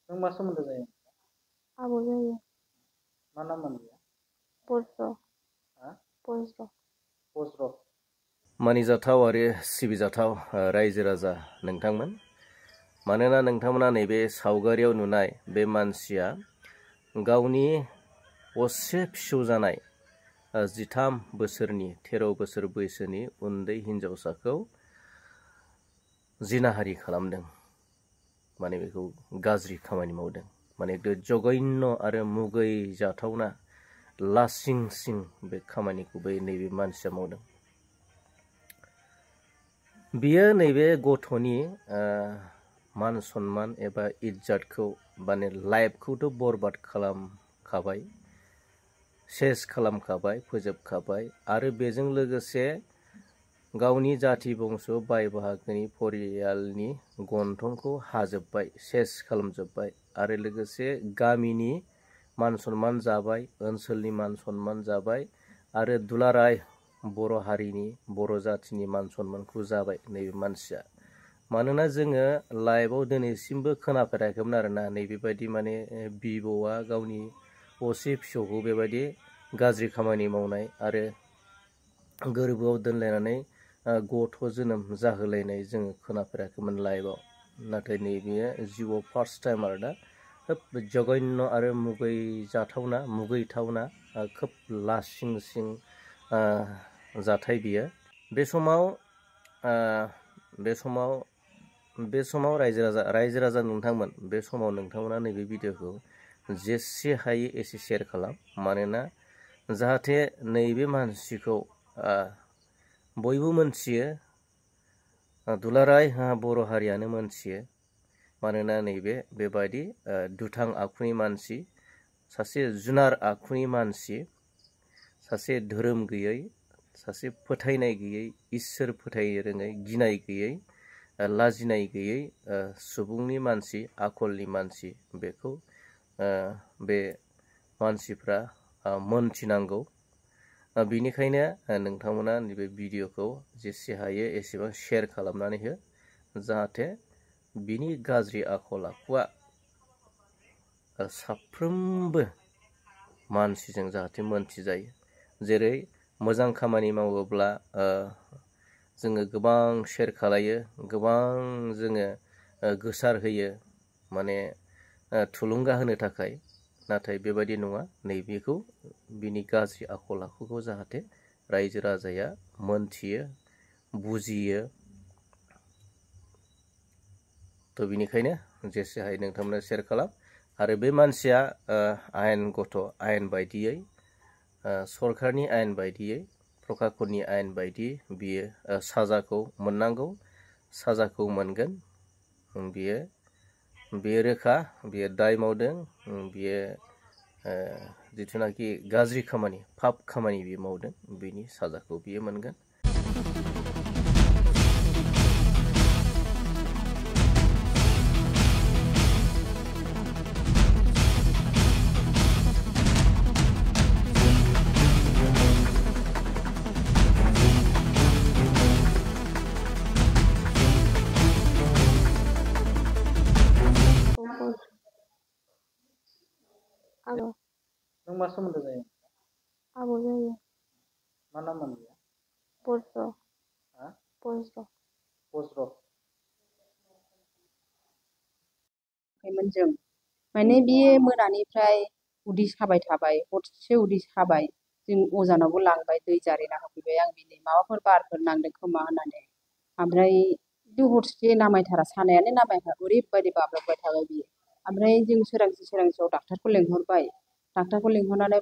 नों मा सोमोन्दो जायो? आबौ जायो। मा नाममोन बियो? बज्र। हा? बज्र। बज्र। मानिजाथाव आरो सिबिजाथाव रायजो राजा नोंथांमोन, मानोना नोंथांमोना नैबे सावगारियाव नुनाय बे मानसिया गावनि असे फिसौ जानाय 13 बोसोरनि 13 बोसोर बैसोनि उन्दै हिन्जावसाखौ जिनाहारि खालामदों, माने बेखौ गाज्रि खामानि मावदों, माने जघन्य आरो मुगै जाथावना लासिं सिं बे खामानिखौ नैबे मानसिया मावदों। बियो नैबे गथ'नि मान सन्मान एबा इज्जतखौ माने लाइफखौथ' बरबाद खालामखाबाय, सेस खालामखाबाय, फोजोबखाबाय, आरो बेजों लोगोसे गावनि जाथि बंस' बाय बाहागोनि परियालनि गन्थंखौ हाजोब्बाय, सेस खालामजोब्बाय, आरो लोगोसे गामिनि मान सन्मान जाबाय, ओनसोलनि मान सन्मान जाबाय, आरो दुलाराय बर' हारिनि बर' जाथिनि मान सन्मानखौ जाबाय नैबे मानसिया। मानोना जोङो लाइफआव दिनैसिमबो खोनाफेराखैमोन आरोना नैबेबायदि माने बिबौआ गावनि असे फिसौखौ बेबायदि गाज्रि खामानि मावनाय आरो गोरबोआव दोनलायनानै गथ' जोनोम जाहोलायनाय जोङो खोनाफेराखैमोन लाइफआव। नाथाय नैबेयो जिउआव फार्स्ट टाइम आरोना खोब जघन्य आरो मुगैथावना खोब लासिं सिं जाथाय बियो। बे समाव रायजो राजा नोंथांमोन, बे समाव नोंथांमोना नैबे भिडिअखौ जेसे हायो एसे शेयार खालाम, मानोना जाहाथे नैबे मानसिखौ बयबो मोनथियो, दुलाराय बर' हारियानो मोनथियो, मानोना नैबे बेबायदि दुथां आखुनि मानसि, सासे जुनार आखुनि मानसि, सासे धोरोम गैयै, सासे फोथायनाय गैयै, इसोर फोथायनो रोङै, गिनाय गैयै, लाजिनाय गैयै सुबुंनि मानसि, आखलनि मानसि, बेखौ बे मानसिफ्रा मोनथिनांगौ। बिनिखायनो नोंथांमोना नैबे भिडिअखौ जेसे हायो एसेबां शेयार खालामनानै हो, जाहाथे बिनि गाज्रि आखल आखुआ साफ्रोमबो मानसिजों जाहाथे मोनथिजायो। जेरै मोजां खामानि मावोब्ला जोङो गोबां शेयार खालायो, गोबां जोङो गोसार होयो, माने थुलुंगा होनो थाखाय। नाथाय बेबायदि नङा, नैबेखौ बिनि गाज्रि आखल आखुखौ जाहाथे रायजो राजाया मोनथियो, बुजियो। थ' बिनिखायनो जेसे हायो नोंथांमोना शेयार खालाम। आरो बे मानसिया आयेन बायदियै, सरकारनि आयेन बायदियै, प्रखाखननि आयेन बायदियै बियो साजाखौ मोननांगौ, साजाखौ मोनगोन। बियो रोखा, बियो दाय मावदों, बियो जिथुनाखि गाज्रि खामानि, पाप खामानि बियो मावदों, बिनि साजाखौ बियो मोनगोन। आबौ। नों मा सोमोन्दो जायो? आबौ जायो। मा नाममोन बियो? बज्र। हा? बज्र। बज्र। जों माने बियो मोनानिफ्राय उदै साबाय थाबाय, हरसे उदै साबाय, जों अजानावबो लांबाय, दै जारिना होफैबाय आं बिनि माबाफोर बारफोर नांदों खोमा होननानै। ओमफ्राय हरसे नामायथारा, सानायानो नामायथारा, ओरैबायदि बाब्राबबाय थाबाय बियो। ओमफ्राय जों सोरांसियाव डाक्टारखौ लेंहरबाय, डाक्टारखौ लेंहरनानै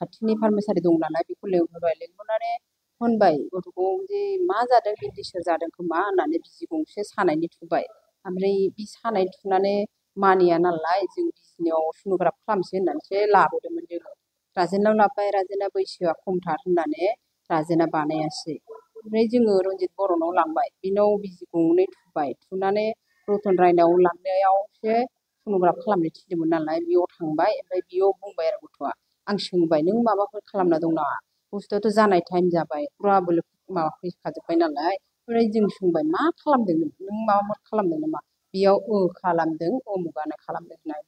खाथिनि फार्मासियारि दं नालाय बेखौ लेंहरनानै होनबाय गथ'खौ जे मा जादों, बेन्डिसफोर जादों खोमा होननानै बिजि गंसे सानायनि थुबाय। ओमफ्राय बे सानाय थुनानै मानिया नालाय जों बिजनियाव सन'ग्राफ खालामसै होननानैसो लाबोदोंमोन जोङो। राजेनाव लाबोबाय, राजेना बैसोआ खमथार होननानै राजेना बानायासै। ओमफ्राय जोङो रन्जित बर'नाव लांबाय, बिनाव बिजि गंनै थुबाय, थुनानै रतन रायनाव लांनायावसो सन'ग्राफ खालामनो थिनदोंमोन नालाय बेयाव थांबाय। ओमफ्राय बेयाव बुंबाय आरो गथ'आ, आं सोंबाय नों माबाफोर खालामना दं नामा? बुस्थुआथ' जानाय टाइम जाबाय, फुरा बोलो माबा फैखाजोब्बाय नालाय। ओमफ्राय जों सोंबाय मा खालामदों नों माबाफोर खालामदों नामा? बेयाव खालामदों, उमुगानो खालामदों होननानै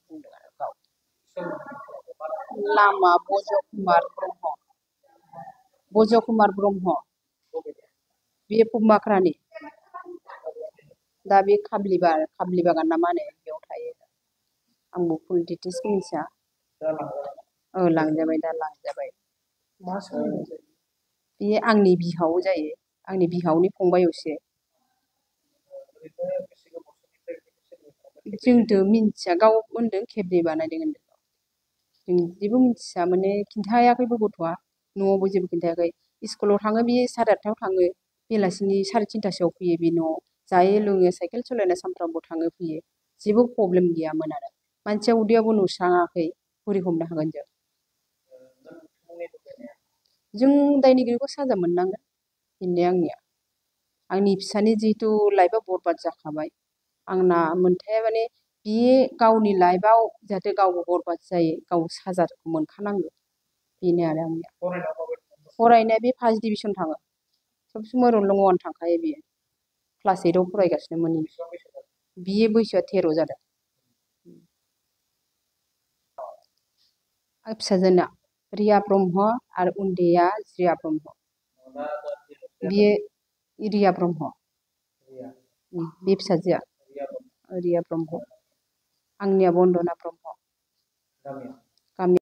नामा बजकुमार ब्रह्म। बजकुमार ब्रह्म बेयो पुमाख्रानि। दा बे खाब्लि बागान ना मा होनो बेयाव थायो। आंबो फुल डिटेल्सखौ मिथिया। लांजाबाय दा लांजाबाय। मा सोमोन्दो जायो? बेयो आंनि बिहाव जायो। आंनि बिहावनि फंबाय असे। जोंथ' मिन्थिया गाव होनदों खेबनै बानायदों होनदों। जों जेबो मिन्थिया माने खिन्थायाखैबो गथ'आ न'आवबो जेबो खिन्थायाखै। स्कुलाव थाङो बियो 8:30 थाङो। बेलासिनि 3:30 फैयो बे न'आव। जायो लोङो साइकेल सालायना सानफ्रामबो थाङो फैयो। जेबो प्रब्लेम गैयामोन आरो। मानसिया उदैयावबो नुस्राङाखै बोरै हमनो हागोन जों। जों दायनिगिरिखौ साजा मोननांगोन बेनो आंनिया। आंनि फिसानि जिहेथु लाइफआ बरबाद जाखाबाय। आंना मोनथाया माने बियो गावनि लाइफआव जाहाथे गावबो बरबाद जायो गाव साजाखौ मोनखानांगौ बेनो आरो आंनिया। फरायनाया बे 1st डिभिजन थाङो। सब समाय रल नं 1 थांखायो बियो। क्लास 8 आव फरायगासिनो मोन। बियो बैसोआ 13 जादों। आं फिसाजोना रिया ब्रह्म आरो उन्दैया जिया ब्रह्म। बियो रिया ब्रह्म। बे फिसाजोआ रिया ब्रह्म। आंनिया बन्दना ब्रह्म।